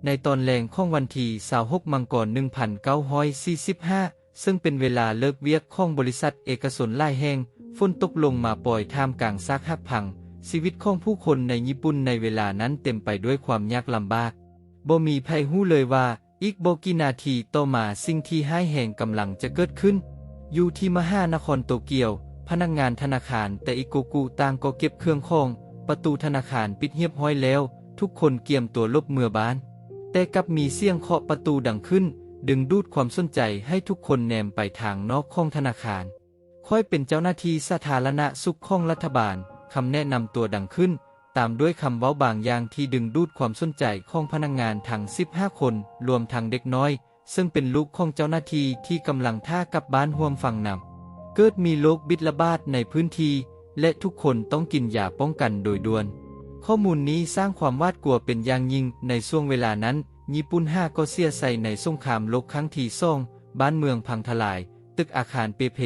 ໃນຕອນແລງຂອງວັນທີຊາວຫົກ ມັງກອນ ໜຶ່ງພັນເກົ້າຮ້ອຍສີ່ສິບຫ້າ ເຊິ່ງເປັນເວລາເລີກວຽກຂອງບໍລິສັດເອກະຊົນຫຼາຍແຫ່ງ, ຝົນຕົກລົງມາປ່ອຍທ່າມກາງຊາກຫັກພັງ. ຊີວິດຂອງຜູ້ຄົນໃນຍີ່ປຸ່ນໃນເວລານັ້ນເຕັມໄປດ້ວຍຄວາມຍາກລຳບາກ. ບໍ່ມີໃຜຮູ້ເລີຍວ່າ ອີກບໍ່ກີ່ນາທີຕໍ່ມາ, ສິ່ງທີ່ຮ້າຍແຮງກຳລັງຈະເກີດຂຶ້ນ. ຢູ່ທີ່ມະຫານະຄອນໂຕກຽວ, ພະນັກງານທະນາຄານແຕອິໂກກຸຕ່າງກໍເກັບເຄື່ອງຂອງ, ປະຕູທະນາຄານປິດຮຽບຮ້ອຍແລ້ວ, ທຸກຄົນກຽມຕົວຫຼົບເມືອບ້ານ. ແຕ່ກັບມີສຽງເຄາະປະຕູດັງຂຶ້ນ, ດຶງດູດຄວາມສົນໃຈໃຫ້ທຸກຄົນແນມໄປທາງນອກຂອງທະນາຄານ. ຂ້ອຍເປັນເຈົ້າໜ້າທີ່ສາທາລະນະສຸກຂອງລັດຖະບານ, ຄຳແນະນຳຕົວດັງຂຶ້ນ, ຕາມດ້ວຍຄຳເວົ້າບາງຢ່າງທີ່ດຶງດູດຄວາມສົນໃຈຂອງພະນັກງານທັງສິບຫ້າຄົນ, ລວມທັງເດັກນ້ອຍ, ເຊິ່ງເປັນລູກຂອງເຈົ້າໜ້າທີ່ທີ່ກຳລັງຖ້າກັບບ້ານຮ່ວມຟັງນຳ. ເກີດມີໂລກບິດລະບາດໃນພື້ນທີ່ ແລະ ທຸກຄົນຕ້ອງກິນຢາປ້ອງກັນໂດຍດ່ວນ. ຂໍ້ມູນນີ້ສ້າງຄວາມຫວາດກົວເປັນຢ່າງຍິ່ງ. ໃນຊ່ວງເວລານັ້ນ, ຍີ່ປຸ່ນຫາກໍເສຍໄຊໃນສົງຄາມໂລກຄັ້ງທີສອງ, ບ້ານເມືອງພັງທະລາຍ, ຕຶກອາຄານເປ່ເພ,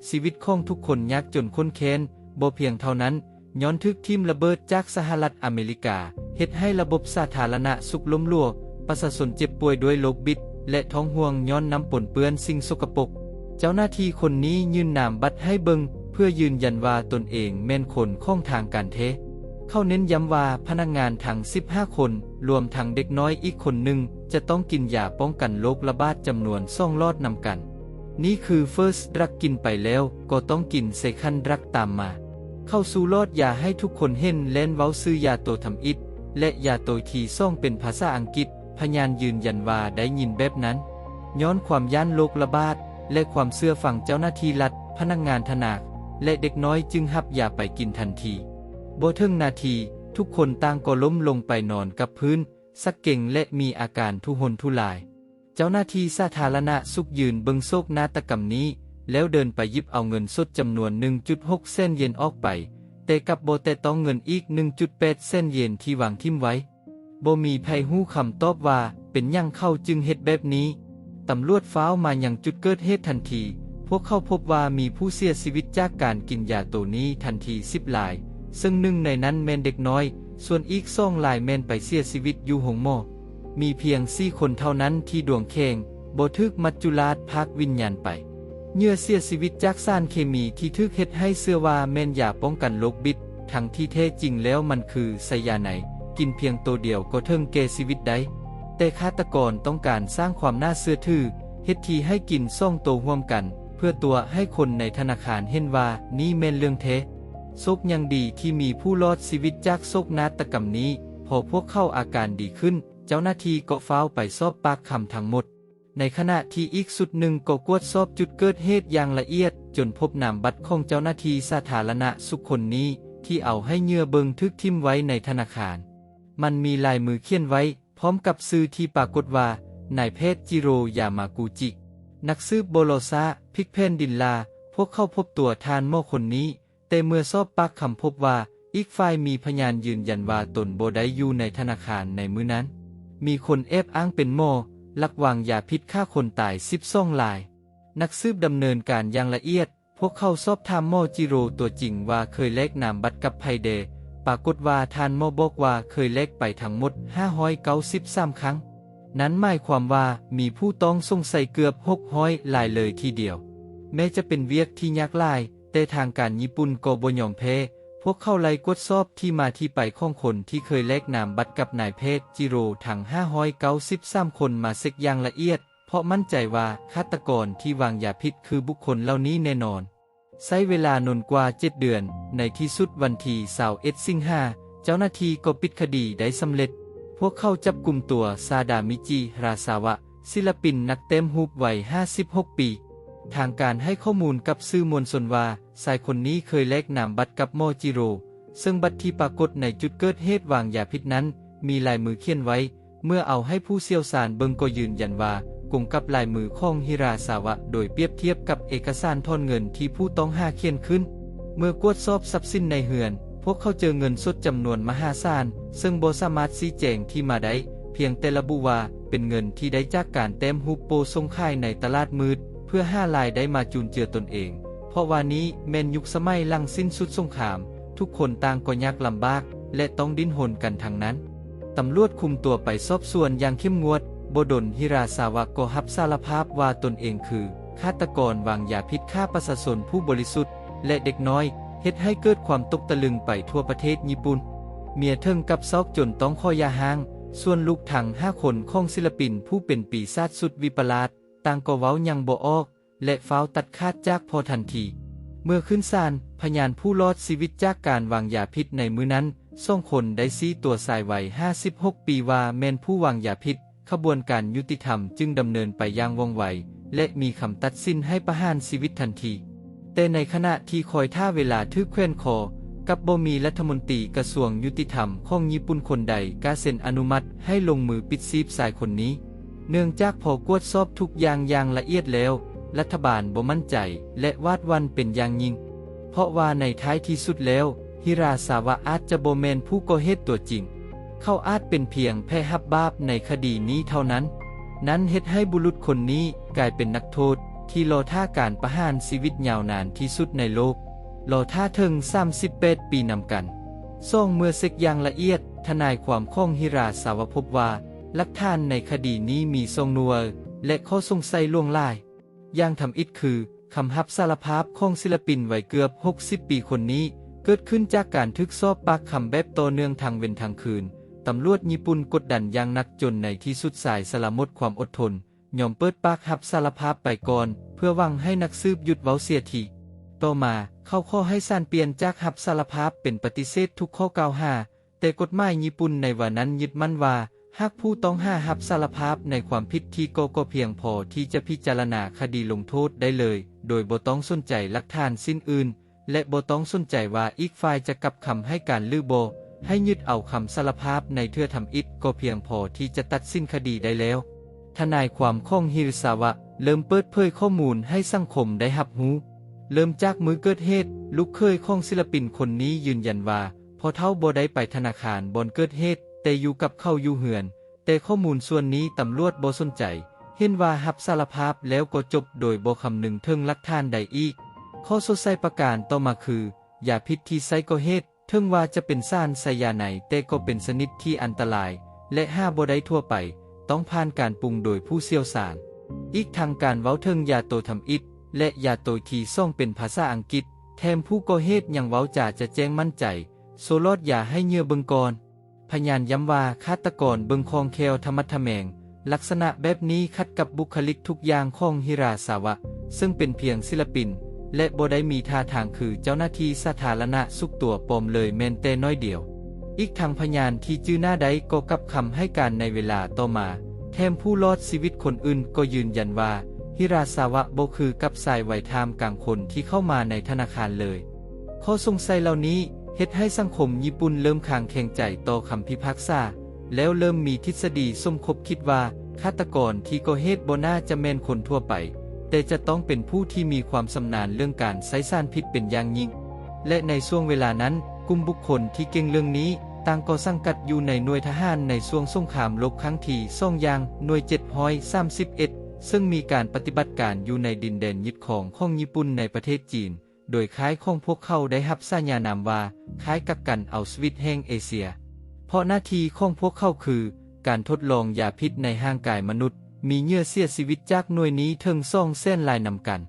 ຊີວິດຂອງທຸກຄົນຍາກຈົນຂ້ນແຄ້ນ. ບໍ່ພຽງເທົ່ານັ້ນ, ຍ້ອນຖືກຖິ້ມລະເບີດຈາກສະຫະລັດອາເມລິກາ, ເຮັດໃຫ້ລະບົບສາທາລະນະສຸກລົ້ມຫຼວກ, ປະຊາຊົນເຈັບປ່ວຍດ້ວຍໂລກບິດ ແລະ ທ້ອງຮ່ວງຍ້ອນນ້ຳປົນເປື້ອນສິ່ງສົກກະປົກ. ເຈົ້າໜ້າທີ່ຄົນນີ້ຍື່ນນາມບັດໃຫ້ເບິ່ງ ເພື່ອຢືນຢັນວ່າຕົນເອງແມ່ນຄົນຂອງທາງການແທ້. ເຂົາເນັ້ນຢ້ຳວ່າພະນັກງານທັງສິບຫ້າຄົນ, ລວມທັງເດັກນ້ອຍອີກຄົນໜຶ່ງ, ຈະຕ້ອງກິນຢາປ້ອງກັນໂລກລະບາດຈຳນວນສອງຫຼອດນຳກັນ. ນີ້ຄື First Drug ກິນໄປແລ້ວກໍຕ້ອງກິນ Second Drug ຕາມມາ. ເຂົາສູ້ຫຼອດຢາໃຫ້ທຸກຄົນເຫັນ, ແລ່ນເວົ້າຊື່ຢາໂຕທຳອິດ ແລະ ຢາໂຕທີສອງເປັນພາສາອັງກິດ, ພະຍານຢືນຢັນວ່າໄດ້ຍິນແບບນັ້ນ. ຍ້ອນຄວາມຢ້ານໂລກລະບາດ ແລະ ຄວາມເຊື່ອຟັງເຈົ້າໜ້າທີ່ລັດ, ພະນັກງານທະນາຄານ ແລະ ເດັກນ້ອຍຈຶ່ງຮັບຢາໄປກິນທັນທີ. ບໍ່ເຖິງນາທີ, ທຸກຄົນຕ່າງກໍລົ້ມລົງໄປນອນກັບພື້ນ, ຊັກເກຣັງ ແລະ ມີອາການທຸຮົນທຸລາຍ. ເຈົ້າໜ້າທີ່ສາທາລະນະສຸກຢືນເບິ່ງໂສກນາດຕະກຳນີ້ ແລ້ວເດີນໄປຫຍິບເອົາເງິນສົດຈຳນວນໜຶ່ງຈຸດຫົກແສນເຢນອອກໄປ, ແຕ່ກັບບໍ່ແຕະຕ້ອງເງິນອີກໜຶ່ງຈຸດແປດແສນເຢນທີ່ວາງຖິ້ມໄວ້. ບໍ່ມີໃຜຮູ້ຄຳຕອບວ່າເປັນຫຍັງເຂົາຈຶ່ງເຮັດແບບນີ້. ຕຳຫຼວດຟ້າວມາຍັງຈຸດເກີດເຫດທັນທີ. ພວກເຂົາພົບວ່າມີຜູ້ເສຍຊີວິດຈາກການກິນຢາໂຕນີ້ທັນທີສິບລາຍ, ເຊິ່ງໜຶ່ງໃນນັ້ນແມ່ນເດັກນ້ອຍ, ສ່ວນອີກສອງລາຍແມ່ນໄປເສຍຊີວິດຢູ່ໂຮງໝໍ. ມີພຽງສີ່ຄົນເທົ່ານັ້ນທີ່ດວງແຂງ, ບໍ່ຖືກມັດຈຸລາດພາກວິນຍານໄປ. ເຫຍື່ອເສຍຊີວິດຈາກສານເຄມີທີ່ຖືກເຮັດໃຫ້ເຊື່ອວ່າແມ່ນຢາປ້ອງກັນໂລກບິດ, ທັງທີ່ແທ້ຈິງແລ້ວມັນຄືໄຊຢາໄນ, ກິນພຽງໂຕດຽວກໍເຖິງແກ່ຊີວິດໄດ້. ແຕ່ຄາດຕະກອນຕ້ອງການສ້າງຄວາມໜ້າເຊື່ອຖື, ເຮັດທີ່ໃຫ້ກິນສອງໂຕຮ່ວມກັນ, ເພື່ອຕົວະໃຫ້ຄົນໃນທະນາຄານເຫັນວ່ານີ້ແມ່ນເລື່ອງແທ້. ໂຊກຍັງດີທີ່ມີຜູ້ລອດຊີວິດຈາກໂສກນາດຕະກຳນີ້, ພໍພວກເຂົາອາການດີຂຶ້ນ, ເຈົ້າໜ້າທີ່ກໍຟ້າວໄປສອບປາກຄຳທັງໝົດ. ໃນຂະນະທີ່ອີກຊຸດໜຶ່ງກໍກວດສອບຈຸດເກີດເຫດຢ່າງລະອຽດ, ຈົນພົບນາມບັດຂອງເຈົ້າໜ້າທີ່ສາທາລະນະສຸກຄົນນີ້ ທີ່ເອົາໃຫ້ເຫຍື່ອເບິ່ງຖືກຖິ້ມໄວ້ໃນທະນາຄານ. ມັນມີລາຍມືຂຽນໄວ້, ພ້ອມກັບຊື່ທີ່ປາກົດວ່າ ນາຍແພດຈິໂຣ ຢາມາກູຈິ. ນັກສືບບໍ່ລໍຊ້າ, ພິກແຜ່ນດິນລາ, ພວກເຂົາພົບຕົວທ່ານໝໍຄົນນີ້, ແຕ່ເມື່ອສອບປາກຄຳພົບວ່າ ອີກຝ່າຍມີພະຍານຢືນຢັນວ່າຕົນບໍ່ໄດ້ຢູ່ໃນທະນາຄານໃນມື້ນັ້ນ. ມີຄົນແອບອ້າງເປັນໝໍ, ລັກວາງຢາພິດຂ້າຄົນຕາຍສິບສອງລາຍ. ນັກສືບດຳເນີນການຢ່າງລະອຽດ, ພວກເຂົາສອບຖາມໝໍຈິໂຣຕົວຈິງວ່າເຄີຍແລກນາມບັດກັບໃຜແດ່, ປາກົດວ່າທ່ານໝໍບອກວ່າເຄີຍແລກໄປທັງໝົດຫ້າຮ້ອຍເກົ້າສິບສາມຄັ້ງ. ນັ້ນໝາຍຄວາມວ່າມີຜູ້ຕ້ອງສົງໄສເກືອບຫົກຮ້ອຍລາຍເລີຍທີດຽວ. ແມ້ຈະເປັນວຽກທີ່ຍາກຫຼາຍ, ແຕ່ທາງການຍີ່ປຸ່ນກໍບໍ່ຍອມແພ້. ພວກເຂົາໄລ່ກວດສອບທີ່ມາທີ່ໄປຂອງຄົນທີ່ເຄີຍແລກນາມບັດກັບນາຍແພດຈິໂຣທັງຫ້າຮ້ອຍເກົ້າສິບສາມຄົນມາເຊັກຢ່າງລະອຽດ, ເພາະໝັ້ນໃຈວ່າຄາດຕະກອນທີ່ວາງຢາພິດຄືບຸກຄົນເຫຼົ່ານີ້ແນ່ນອນ. ໃຊ້ເວລາດົນກວ່າເຈັດເດືອນ, ໃນທີ່ສຸດວັນທີຊາວເອັດສິງຫາ, ເຈົ້າໜ້າທີ່ກໍປິດຄະດີໄດ້ສຳເລັດ. ພວກເຂົາຈັບກຸມຕົວຊາດາມິຈິ ຮາຊາວະ, ສິລະປິນນັກແຕ້ມຮູບໄວຫ້າສິບຫົກປີ. ທາງການໃຫ້ຂໍ້ມູນກັບສື່ມວນຊົນວ່າ, ຊາຍຄົນນີ້ເຄີຍແລກນາມບັດກັບໝໍຈິໂຣ, ເຊິ່ງບັດທີ່ປາກົດໃນຈຸດເກີດເຫດວາງຢາພິດນັ້ນ ມີລາຍມືຂຽນໄວ້. ເມື່ອເອົາໃຫ້ຜູ້ຊ່ຽວຊານເບິ່ງກໍຢືນຢັນວ່າກົງກັບລາຍມືຂອງຮິຣາຊາວະ ໂດຍປຽບທຽບກັບເອກະສານຖອນເງິນທີ່ຜູ້ຕ້ອງຫາຂຽນຂຶ້ນ. ເມື່ອກວດສອບຊັບສິນໃນເຮືອນ, ພວກເຂົາເຈີເງິນສົດຈຳນວນມະຫາສານ, ເຊິ່ງບໍ່ສາມາດຊີ້ແຈງທີ່ມາໄດ້, ພຽງແຕ່ລະບຸວ່າເປັນເງິນທີ່ໄດ້ຈາກການແຕ້ມຮູບໂປ້ສົ່ງຂາຍໃນຕະຫຼາດມືດ ເພື່ອຫາລາຍໄດ້ມາຈຸນເຈືອຕົນເອງ, ເພາະວ່ານີ້ແມ່ນຍຸກສະໄໝຫຼັງສິ້ນສຸດສົງຄາມ, ທຸກຄົນຕ່າງກໍຍາກລຳບາກ ແລະ ຕ້ອງດີ້ນຮົນກັນທັງນັ້ນ. ຕຳຫຼວດຄຸມຕົວໄປສອບສວນຢ່າງເຂັ້ມງວດ. ບໍ່ດົນ ຮິຣາຊາວະກໍຮັບສາລະພາບວ່າຕົນເອງຄືຄາດຕະກອນວາງຢາພິດຂ້າປະຊາຊົນຜູ້ບໍລິສຸດ ແລະ ເດັກນ້ອຍ, ເຮັດໃຫ້ເກີດຄວາມຕົກຕະລຶງໄປທົ່ວປະເທດຍີ່ປຸ່ນ. ເມຍເຖິງກັບຊອກຈົນຕ້ອງຂໍຢ່າຮ້າງ, ສ່ວນລູກທັງຫ້າຄົນຂອງສິລະປິນຜູ້ເປັນປີສາດສຸດວິປະຫຼາດ ຕ່າງກໍເວົ້າຫຍັງບໍ່ອອກ ແລະ ຟ້າວຕັດຂາດຈາກພໍ່ທັນທີ. ເມື່ອຂຶ້ນສານ, ພະຍານຜູ້ລອດຊີວິດຈາກການວາງຢາພິດໃນມື້ນັ້ນສອງຄົນໄດ້ຊີ້ຕົວຊາຍໄວຫ້າສິບຫົກປີວ່າແມ່ນຜູ້ວາງຢາພິດ, ຂະບວນການຍຸຕິທຳຈຶ່ງດຳເນີນໄປຢ່າງວ່ອງໄວ ແລະ ມີຄຳຕັດສິນໃຫ້ປະຫານຊີວິດທັນທີ. ແຕ່ໃນຂະນະທີ່ຄອຍຖ້າເວລາຖືກແຂວນຄໍ, ກັບບໍ່ມີລັດຖະມົນຕີກະຊວງຍຸຕິທຳຂອງຍີ່ປຸ່ນຄົນໃດກ້າເຊັນອະນຸມັດໃຫ້ລົງມືປິດຊີບຊາຍຄົນນີ້. ເນື່ອງຈາກພໍກວດສອບທຸກຢ່າງຢ່າງລະອຽດແລ້ວ, ລັດຖະບານບໍ່ໝັ້ນໃຈ ແລະ ຫວາດຫວັ່ນເປັນຢ່າງຍິ່ງ, ເພາະວ່າໃນທ້າຍທີ່ສຸດແລ້ວ, ຮິຣາຊາວະອາດຈະບໍ່ແມ່ນຜູ້ກໍ່ເຫດຕົວຈິງ. ເຂົາອາດເປັນພຽງແພະຮັບບາບໃນຄະດີນີ້ເທົ່ານັ້ນ. ນັ້ນເຮັດໃຫ້ບຸລຸດຄົນນີ້ກາຍເປັນນັກໂທດທີ່ລໍຖ້າການປະຫານຊີວິດຍາວນານທີ່ສຸດໃນໂລກ, ລໍຖ້າເຖິງສາມສິບແປດປີນຳກັນ. ສອງ ເມື່ອເຊັກຢ່າງລະອຽດ, ທະນາຍຄວາມຂອງຮິຣາຊາວະພົບວ່າ ຫຼັກຖານໃນຄະດີນີ້ມີຊ່ອງໂຫວ່ ແລະ ຂໍ້ສົງໄສຫຼວງຫຼາຍ. ຢ່າງທຳອິດຄື ຄຳຮັບສາລະພາບຂອງສິລະປິນໄວເກືອບຫົກສິບປີຄົນນີ້ ເກີດຂຶ້ນຈາກການຖືກສອບປາກຄຳແບບຕໍ່ເນື່ອງທັງເວັນທັງຄືນ. ຕຳຫຼວດຍີ່ປຸ່ນກົດດັນຢ່າງໜັກຈົນໃນທີ່ສຸດຊາຍຊະລາໝົດຄວາມອົດທົນ, ຍອມເປີດປາກຮັບສາລະພາບໄປກ່ອນ ເພື່ອຫວັງໃຫ້ນັກສືບຢຸດເວົ້າເສຍທີ. ຕໍ່ມາ, ເຂົາຂໍໃຫ້ສານປ່ຽນຈາກຮັບສາລະພາບເປັນປະຕິເສດທຸກຂໍ້ກ່າວຫາ, ແຕ່ກົດໝາຍຍີ່ປຸ່ນໃນວານັ້ນຍຶດໝັ້ນວ່າ ຫາກຜູ້ຕ້ອງຫາຮັບສາລະພາບໃນຄວາມຜິດທີ່ກໍ່ກໍພຽງພໍທີ່ຈະພິຈາລະນາຄະດີລົງໂທດໄດ້ເລີຍ ໂດຍບໍ່ຕ້ອງສົນໃຈຫຼັກຖານສິ່ງອື່ນ ແລະ ບໍ່ຕ້ອງສົນໃຈວ່າອີກຝ່າຍຈະກັບຄຳໃຫ້ການຫຼືບໍ່, ໃຫ້ຍຶດເອົາຄຳສາລະພາບໃນເທື່ອທຳອິດກໍພຽງພໍທີ່ຈະຕັດສິນຄະດີໄດ້ແລ້ວ. ທະນາຍຄວາມຂອງຮິຣາຊາວະເລີ່ມເປີດເຜີຍຂໍ້ມູນໃຫ້ສັງຄົມໄດ້ຮັບຮູ້. ເລີ່ມຈາກມື້ເກີດເຫດ, ລູກເຂີຍຂອງສິລະປິນຄົນນີ້ຢືນຢັນວ່າ ພໍ່ເຖົ້າບໍ່ໄດ້ໄປທະນາຄານບ່ອນເກີດເຫດ, ແຕ່ຢູ່ກັບເຂົາຢູ່ເຮືອນ. ແຕ່ຂໍ້ມູນສ່ວນນີ້ຕຳຫຼວດບໍ່ສົນໃຈ, ເຫັນວ່າຮັບສາລະພາບແລ້ວກໍຈົບໂດຍບໍ່ຄຳນຶງເຖິງຫຼັກຖານໃດອີກ. ຂໍ້ສົງໄສປະການຕໍ່ມາຄື ຢາພິດທີ່ໃຊ້ກໍ່ເຫດ, ເຖິງວ່າຈະເປັນສານໄຊຢາໄນ, ແຕ່ກໍເປັນຊະນິດທີ່ອັນຕະລາຍ ແລະ ຫາບໍ່ໄດ້ທົ່ວໄປ, ຕ້ອງຜ່ານການປຸງໂດຍຜູ້ຊ່ຽວຊານ. ອີກທັງການເວົ້າເຖິງຢາໂຕທຳອິດ ແລະ ຢາໂຕທີສອງເປັນພາສາອັງກິດ, ແຖມຜູ້ກໍ່ເຫດຍັງເວົ້າຈາຈະແຈ້ງໝັ້ນໃຈ, ໂຊຫຼອດຢາໃຫ້ເຫຍື່ອເບິ່ງກ່ອນ. ພະຍານຢ້ຳວ່າຄາດຕະກອນເບິ່ງຄ່ອງແຄ້ວທະມັດທະແມງ. ລັກສະນະແບບນີ້ຂັດກັບບຸກຄະລິກທຸກຢ່າງຂອງຮິຣາຊາວະ, ເຊິ່ງເປັນພຽງສິລະປິນ ແລະ ບໍ່ໄດ້ມີທ່າທາງຄືເຈົ້າໜ້າທີ່ສາທາລະນະສຸກຕົວປອມເລີຍແມ່ນແຕ່ໜ້ອຍດຽວ. ອີກທັງພະຍານທີ່ຈື່ໜ້າໄດ້ກໍກັບຄຳໃຫ້ການໃນເວລາຕໍ່ມາ, ແຖມຜູ້ລອດຊີວິດຄົນອື່ນກໍຢືນຢັນວ່າ ຮິຣາຊາວະບໍ່ຄືກັບຊາຍໄວທ່າມກາງຄົນທີ່ເຂົ້າມາໃນທະນາຄານເລີຍ. ຂໍ້ສົງໄສເຫຼົ່ານີ້ເຮັດໃຫ້ສັງຄົມຍີ່ປຸ່ນເລີ່ມຄາງແຂງໃຈຕໍ່ຄຳພິພາກສາ, ແລ້ວເລີ່ມມີທິດສະດີສົມຄົບຄິດວ່າ ຄາດຕະກອນທີ່ກໍ່ເຫດບໍ່ໜ້າຈະແມ່ນຄົນທົ່ວໄປ, ແຕ່ຈະຕ້ອງເປັນຜູ້ທີ່ມີຄວາມຊຳນານເລື່ອງການໃຊ້ສານພິດເປັນຢ່າງຍິ່ງ. ແລະ ໃນຊ່ວງເວລານັ້ນ, ກຸ່ມບຸກຄົນທີ່ເກັ່ງເລື່ອງນີ້ ຕ່າງກໍສັງກັດຢູ່ໃນໜ່ວຍທະຫານໃນຊ່ວງສົງຄາມໂລກຄັ້ງທີສອງ ຢ່າງໜ່ວຍເຈັດຮ້ອຍສາມສິບເອັດ ເຊິ່ງມີການປະຕິບັດການຢູ່ໃນດິນແດນຍຶດຄອງຂອງຍີ່ປຸ່ນໃນປະເທດຈີນ. ໂດຍຄ້າຍຂອງພວກເຂົາໄດ້ຮັບສາຍານາມວ່າ ຄ້າຍກັກກັນເອົາຊີວິດແຫ່ງເອເຊຍ, ເພາະໜ້າທີ່ຂອງພວກເຂົາຄື ການທົດລອງຢາພິດໃນຮ່າງກາຍມະນຸດ, ມີເຫຍື່ອເສຍຊີວິດຈາກໜ່ວຍນີ້ເຖິງສອງແສນລາຍນຳກັນ.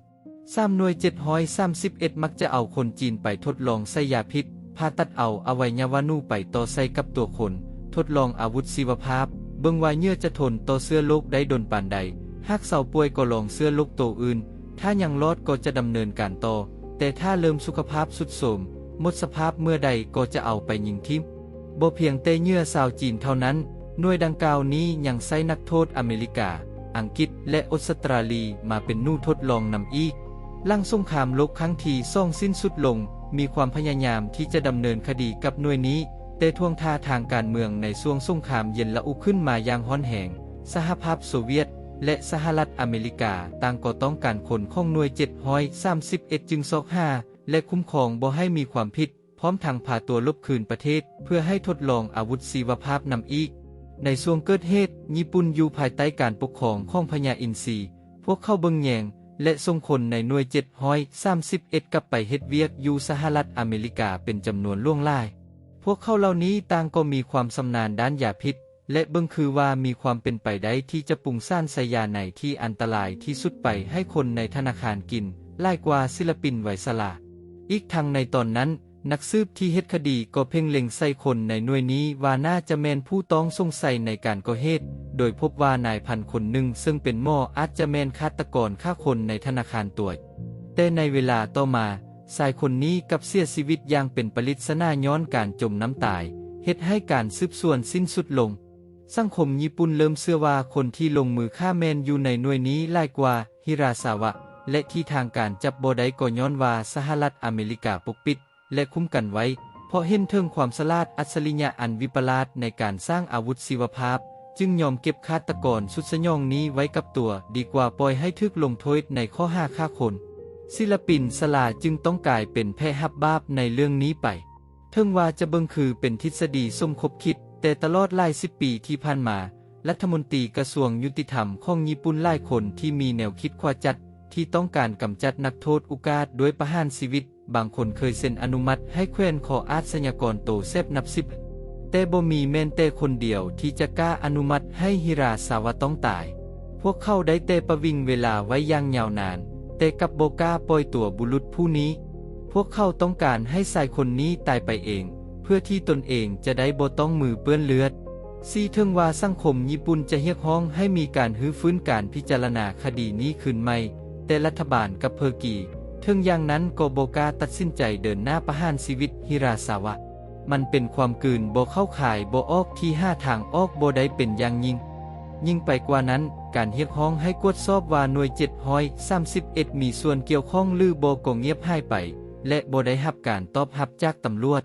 ສາມໜ່ວຍເຈັດຮ້ອຍສາມສິບເອັດ ມັກຈະເອົາຄົນຈີນໄປທົດລອງໃສ່ຢາພິດ, ຜ່າຕັດເອົາອະໄວຍະວະໜູໄປຕໍ່ໃສ່ກັບຕົວຄົນ, ທົດລອງອາວຸດຊີວະພາບ, ເບິ່ງວ່າເຫຍື່ອຈະທົນຕໍ່ເຊື້ອໂລກໄດ້ດົນປານໃດ, ຫາກເຊົາປ່ວຍກໍລອງເຊື້ອໂລກໂຕອື່ນ, ຖ້າຍັງລອດກໍຈະດຳເນີນການຕໍ່, ແຕ່ຖ້າເລີ່ມສຸຂະພາບຊຸດໂຊມ, ໝົດສະພາບເມື່ອໃດກໍຈະເອົາໄປຍິງຖິ້ມ. ບໍ່ພຽງແຕ່ເຫຍື່ອຊາວຈີນເທົ່ານັ້ນ, ໜ່ວຍດັ່ງກ່າວນີ້ຍັງໃຊ້ນັກໂທດອາເມລິກາ, ອັງກິດ ແລະ ອົດສະຕຣາລີມາເປັນໜູທົດລອງນຳອີກ. ຫຼັງສົງຄາມໂລກຄັ້ງທີສອງສິ້ນສຸດລົງ, ມີຄວາມພະຍາຍາມທີ່ຈະດຳເນີນຄະດີກັບໜ່ວຍນີ້, ແຕ່ທ່ວງທ່າທາງການເມືອງໃນຊ່ວງສົງຄາມເຢັນລະອຸຂຶ້ນມາຢ່າງຮ້ອນແຮງ. ສະຫະພາບໂຊວຽດ ແລະ ສະຫະລັດອາເມລິກາ ຕ່າງກໍຕ້ອງການຄົນຂອງໜ່ວຍເຈັດຮ້ອຍສາມສິບເອັດ ຈຶ່ງຊອກຫາ ແລະ ຄຸ້ມຄອງບໍ່ໃຫ້ມີຄວາມຜິດ, ພ້ອມທັງພາຕົວຫຼົບຄືນປະເທດ ເພື່ອໃຫ້ທົດລອງອາວຸດຊີວະພາບນຳອີກ. ໃນຊ່ວງເກີດເຫດ, ຍີ່ປຸ່ນຢູ່ພາຍໃຕ້ການປົກຄອງຂອງພະຍາອິນຊີ, ພວກເຂົາເບິ່ງແຍງ ແລະ ສົ່ງຄົນໃນໜ່ວຍເຈັດຮ້ອຍສາມສິບເອັດ ກັບໄປເຮັດວຽກຢູ່ສະຫະລັດອາເມລິກາເປັນຈຳນວນຫຼວງຫຼາຍ. ພ ພວກເຂົາເຫຼົ່ານີ້ຕ່າງກໍມີຄວາມຊຳນານດ້ານຢາພິດ ແລະ ເບິ່ງຄືວ່າມີຄວາມເປັນໄປໄດ້ທີ່ຈະປຸງສານໃສ່ຢາໃນທີ່ອັນຕະລາຍທີ່ສຸດໄປໃຫ້ຄົນໃນທະນາຄານກິນ ຫຼາຍກວ່າສິລະປິນໄວຊະລາ. ອີກທັງໃນຕອນນັ້ນ, ນັກສືບທີ່ເຮັດຄະດີກໍເພັ່ງເລັງໃສ່ຄົນໃນໜ່ວຍນີ້ວ່າໜ້າຈະແມ່ນຜູ້ຕ້ອງສົງໄສໃນການກໍ່ເຫດ, ໂດຍພົບວ່ານາຍພັນຄົນໜຶ່ງເຊິ່ງເປັນໝໍອາດຈະແມ່ນຄາດຕະກອນຂ້າຄົນໃນທະນາຄານຕົວ. ແຕ່ໃນເວລາຕໍ່ມາ, ຊາຍຄົນນີ້ກັບເສຍຊີວິດຢ່າງເປັນປະລິດສະໜາຍ້ອນການຈົມນ້ຳຕາຍ, ເຮັດໃຫ້ການສືບສວນສິ້ນສຸດລົງ. ສັງຄົມຍີ່ປຸ່ນເລີ່ມເຊື່ອວ່າຄົນທີ່ລົງມືຂ້າແມ່ນຢູ່ໃນໜ່ວຍນີ້ຫຼາຍກວ່າຮິຣາຊາວະ ແລະ ທີ່ທາງການຈັບບໍ່ໄດ້ກໍຍ້ອນວ່າສະຫະລັດອາເມລິກາປົກປິດ ແລະ ຄຸ້ມກັນໄວ້, ເພາະເຫັນເຖິງຄວາມສະຫຼາດອັດສະລິຍະອັນວິປະຫຼາດໃນການສ້າງອາວຸດຊີວະພາບ, ຈຶ່ງຍອມເກັບຄາດຕະກອນສຸດສະຫຍອງນີ້ໄວ້ກັບຕົວ ດີກວ່າປ່ອຍໃຫ້ຖືກລົງໂທດໃນຂໍ້ຫາຂ້າຄົນ. ສິລະປິນຊະລາຈຶ່ງຕ້ອງກາຍເປັນແພະຮັບບາບໃນເລື່ອງນີ້ໄປ. ເຖິງວ່າຈະເບິ່ງຄືເປັນທິດສະດີສົມຄົບຄິດ, ແຕ່ຕະຫຼອດຫຼາຍສິບປີທີ່ຜ່ານມາ, ລັດຖະມົນຕີກະຊວງຍຸຕິທຳຂອງຍີ່ປຸ່ນຫຼາຍຄົນທີ່ມີແນວຄິດຂວາຈັດ, ທີ່ຕ້ອງການກຳຈັດນັກໂທດອຸກາດດ້ວຍປະຫານຊີວິດ, ບາງຄົນເຄີຍເຊັນອະນຸມັດໃຫ້ແຂວນຂໍອາດສະຍາກອນໂຕແສບນັບສິບ, ແຕ່ບໍ່ມີແມ່ນແຕ່ຄົນດຽວທີ່ຈະກ້າອະນຸມັດໃຫ້ຮິຣາຊາວະຕ້ອງຕາຍ. ພວກເຂົາໄດ້ແຕ່ປະວິງເວລາໄວ້ຢ່າງຍາວນານ, ແຕ່ກັບບໍ່ກ້າປ່ອຍຕົວບຸລຸດຜູ້ນີ້. ພວກເຂົາຕ້ອງການໃຫ້ຊາຍຄົນນີ້ຕາຍໄປເອງ, ເພື່ອທີ່ຕົນເອງຈະໄດ້ບໍ່ຕ້ອງມືເປື້ອນເລືອດ. ສີ່ ເຖິງວ່າສັງຄົມຍີ່ປຸ່ນຈະຮຽກຮ້ອງໃຫ້ມີການຮື້ຟື້ນການພິຈາລະນາຄະດີນີ້ຄືນໃໝ່, ແຕ່ລັດຖະບານກັບເພີກີ, ເຖິງຢ່າງນັ້ນກໍບໍ່ກ້າຕັດສິນໃຈເດີນໜ້າປະຫານຊີວິດຮິຣາຊາວະ. ມັນເປັນຄວາມກືນບໍ່ເຂົ້າຄາຍບໍ່ອອກທີ່ຫາທາງອອກບໍ່ໄດ້ເປັນຢ່າງຍິ່ງ. ຍິ່ງໄປກວ່ານັ້ນ, ການຮຽກຮ້ອງໃຫ້ກວດສອບວ່າໜ່ວຍເຈັດຮ້ອຍສາມສິບເອັດມີສ່ວນກ່ຽວຂ້ອງຫຼືບໍ່ກໍງຽບຫາຍໄປ ແລະ ບໍ່ໄດ້ຮັບການຕອບຮັບຈາກຕຳຫຼວດ.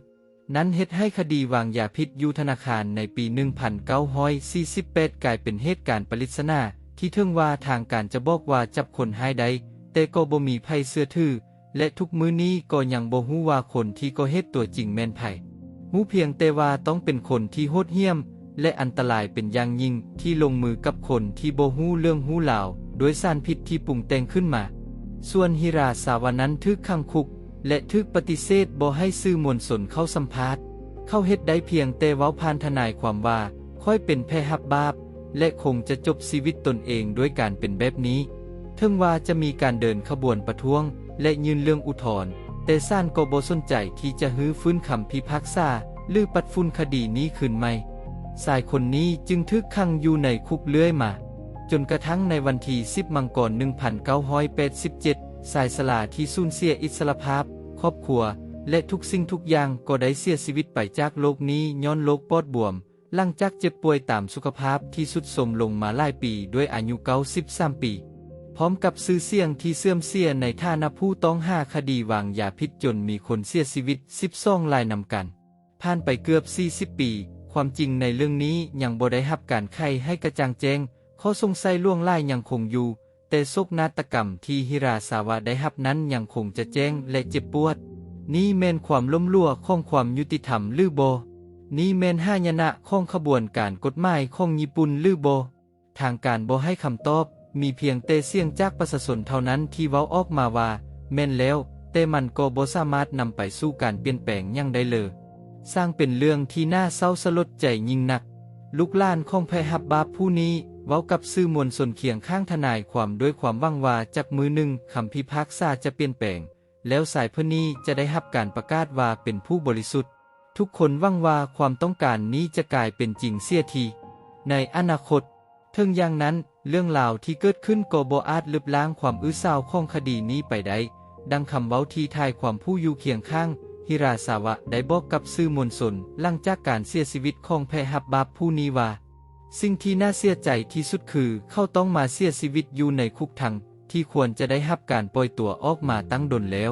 ນັ້ນເຮັດໃຫ້ຄະດີວາງຢາພິດຢູ່ທະນາຄານໃນປີໜຶ່ງພັນເກົ້າຮ້ອຍສີ່ສິບແປດກາຍເປັນເຫດການປະລິດສະໜາ ທີ່ເຖິງວ່າທາງການຈະບອກວ່າຈັບຄົນຮ້າຍໄດ້, ແຕ່ກໍບໍ່ມີໃຜເຊື່ອຖື ແລະ ທຸກມື້ນີ້ກໍຍັງບໍ່ຮູ້ວ່າຄົນທີ່ກໍ່ເຫດຕົວຈິງແມ່ນໃຜ. ຮູ້ພຽງແຕ່ວ່າຕ້ອງເປັນຄົນທີ່ໂຫດຫ້ຽມ ແລະ ອັນຕະລາຍເປັນຢ່າງຍິ່ງ ທີ່ລົງມືກັບຄົນທີ່ບໍ່ຮູ້ເລື່ອງຮູ້ລາວ ດ້ວຍສານພິດທີ່ປຸງແຕ່ງຂຶ້ນມາ. ສ່ວນຮິຣາຊາວະນັ້ນຖືກຂັງຄຸກ ແລະ ຖືກປະຕິເສດບໍ່ໃຫ້ສື່ມວນຊົນເຂົ້າສຳພາດ. ເຂົາເຮັດໄດ້ພຽງແຕ່ເວົ້າຜ່ານທະນາຍຄວາມວ່າ, ຂ້ອຍເປັນແພະຮັບບາບ ແລະ ຄົງຈະຈົບຊີວິດຕົນເອງດ້ວຍການເປັນແບບນີ້. ເຖິງວ່າຈະມີການເດີນຂະບວນປະທ້ວງ ແລະ ຍື່ນເລື່ອງອຸທອນ, ແຕ່ສານກໍບໍ່ສົນໃຈທີ່ຈະຮື້ຟື້ນຄຳພິພາກສາ ຫຼື ປັດຝຸ່ນຄະດີນີ້ຄືນໃໝ່. ຊາຍຄົນນີ້ຈຶ່ງຖືກຂັງຢູ່ໃນຄຸກເລື້ອຍມາ, ຈົນກະທັ່ງໃນວັນທີສິບ ມັງກອນ ໜຶ່ງພັນເກົ້າຮ້ອຍແປດສິບເຈັດ, ຊາຍຊະລາທີ່ສູນເສຍອິດສະລະພາບ, ຄອບຄົວ ແລະ ທຸກສິ່ງທຸກຢ່າງກໍໄດ້ເສຍຊີວິດໄປຈາກໂລກນີ້ຍ້ອນໂລກປອດບວມ, ຫຼັງຈາກເຈັບປ່ວຍຕາມສຸຂະພາບທີ່ຊຸດໂຊມລົງມາຫຼາຍປີດ້ວຍອາຍຸເກົ້າສິບສາມປີ, ພ້ອມກັບຊື່ສຽງທີ່ເສື່ອມເສຍໃນຖານະຜູ້ຕ້ອງຫາຄະດີວາງຢາພິດຈົນມີຄົນເສຍຊີວິດສິບສອງລາຍນຳກັນ. ຜ່ານໄປເກືອບສີ່ສິບປີ, ຄວາມຈິງໃນເລື່ອງນີ້ຍັງບໍ່ໄດ້ຮັບການໄຂໃຫ້ກະຈ່າງແຈ້ງ, ຂໍ້ສົງໄສຫຼວງຫຼາຍຍັງຄົງຢູ່, ແຕ່ໂສກນາດຕະກຳທີ່ຮິຣາຊາວະໄດ້ຮັບນັ້ນຍັງຄົງຈະແຈ້ງ ແລະ ເຈັບປວດ. ນີ້ແມ່ນຄວາມລົ້ມຫຼວງຂອງຄວາມຍຸຕິທຳຫຼືບໍ່? ນີ້ແມ່ນຫາຍະນະຂອງຂະບວນການກົດໝາຍຂອງຍີ່ປຸ່ນຫຼືບໍ່? ທາງການບໍ່ໃຫ້ຄຳຕອບ, ມີພຽງແຕ່ສຽງຈາກປະຊາຊົນເທົ່ານັ້ນທີ່ເວົ້າອອກມາວ່າ, ແມ່ນແລ້ວ, ແຕ່ມັນກໍບໍ່ສາມາດນຳໄປສູ່ການປ່ຽນແປງຫຍັງໄດ້ເລີຍ. ຊ່າງເປັນເລື່ອງທີ່ໜ້າເສົ້າສະຫຼົດໃຈຍິ່ງນັກ. ລູກຫຼານຂອງແພະຮັບບາບຜູ້ນີ້ເວົ້າກັບສື່ມວນຊົນຄຽງຂ້າງທະນາຍຄວາມດ້ວຍຄວາມຫວັງວ່າຈັກມື້ໜຶ່ງຄຳພິພາກສາຈະປ່ຽນແປງ, ແລ້ວຊາຍຜູ້ນີ້ຈະໄດ້ຮັບການປະກາດວ່າເປັນຜູ້ບໍລິສຸດ. ທຸກຄົນຫວັງວ່າຄວາມຕ້ອງການນີ້ຈະກາຍເປັນຈິງເສຍທີໃນອະນາຄົດ. ເຖິງຢ່າງນັ້ນ, ເລື່ອງລາວທີ່ເກີດຂຶ້ນກໍບໍ່ອາດລົບລ້າງຄວາມອື້ອສາວຂອງຄະດີນີ້ໄປໄດ້. ດັ່ງຄຳເວົ້າທີ່ທາຍຄວາມຜູ້ຢູ່ຄຽງຂ້າງຮິຣາຊາວະໄດ້ບອກກັບສື່ມວນຊົນຫຼັງຈາກການເສຍຊີວິດຂອງແພະຮັບບາບຜູ້ນີ້ວ່າ, ສິ່ງທີ່ໜ້າເສຍໃຈທີ່ສຸດຄືເຂົາຕ້ອງມາເສຍຊີວິດຢູ່ໃນຄຸກທັງທີ່ຄວນຈະໄດ້ຮັບການປ່ອຍຕົວອອກມາຕັ້ງດົນແລ້ວ.